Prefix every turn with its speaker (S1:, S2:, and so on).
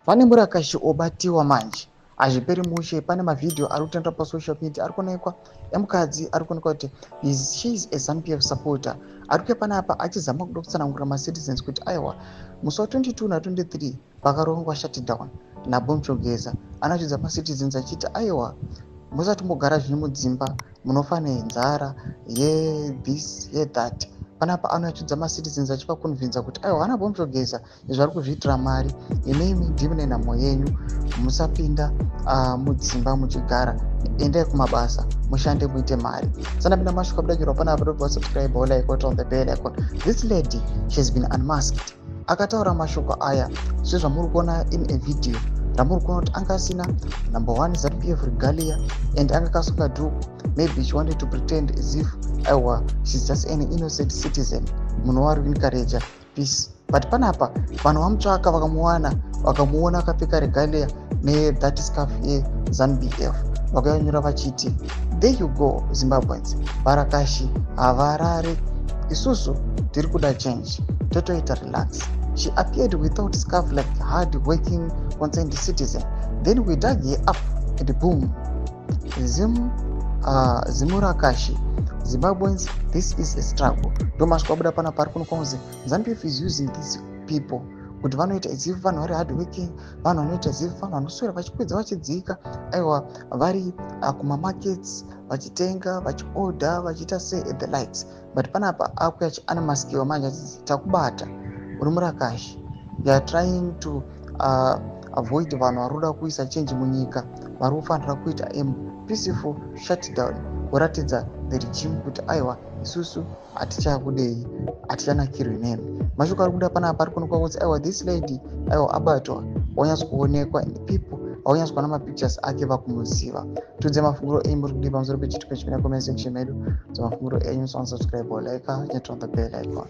S1: Pane murakashi obatiwa manje, hazviperi mushe. Pane mavhidhiyo ari kutendera pasocial media ari kuonekwa emukadzi ari kuonekwa kuti she is a ZANU PF supporter, ari kuya panapa achizama kuda kutsanangurira macitizens kuti aiwa, musi wa22 na23 pakarongwa shutdown naBombshell Geza. Anoratidza macitizens achiti aiwa, musati mogara zvino mudzimba, munofa nenzara, yethis, yethat. Panapa anoratidza macitizens achivaconvinza kuti aiwa, ana Bombshell Geza izvo vari kuzviitira mari, imimi ndimi nenhamo yenyu, musapinda mudzimba muchigara, endai kumabasa mushande muite mari. Sandapinda mashoko abudakirwa panapa, dobva subscribe, like, on the bell icon. This lady, she has been unmasked. Akataura mashoko aya sezvamuri kuona in a video ramuri kuona kuti anga asina, number one, ZANU PF regalia and anga akasunga dhuku. Maybe she wanted to pretend as if aiwa, she's just an innocent citizen, munhu wari kuencouragea peace. But panapa vanhu vamutsvaka, vakamuwana, vakamuona akapfeka regalia nethat scarf yeZANU PF, vakanyora vachiti, "There you go, Zimbabweans, varakashi havarare, isusu tiri kuda change, totoita relax. She appeared without scarf like hard working concerned citizen. Then we dug her up and boom, Zim Zimurakashi. Zimbabweans, this is a struggle." Ndo masvika abuda panapa ari kuno kunzi ZANU PF is using these people kuti vanoita as if vanhu vari hard working, vanhu vanoita as if vanhu vanoswera vachikwidza vachidzika, aiwa, vari kumamarkets vachitenga, vachiorder, vachiita sei at the likes. But panapa akuya achiunmaskiwa manje achiti takubata, uri murakashi, you are trying to avoid vanhu vari kuda kuisa change munyika, vari kufanira kuita a peaceful shutdown, kuratidza the regime kuti aiwa, isusu hatichakudei, hatichanakirwi nemi. Mashoko ari kuda panapa ari kuonekwa kuti aiwa, this lady, aiwa, abatwa, wanyatsokuonekwa and people vaunyatso kuona mapictures ake vakumuziva. Tudze mafunguro enyu, muri kudii pamusoro pechitiko chimene? Comment section medu dzemafunguro enyu. Subscribe, like, turn on the bell icon.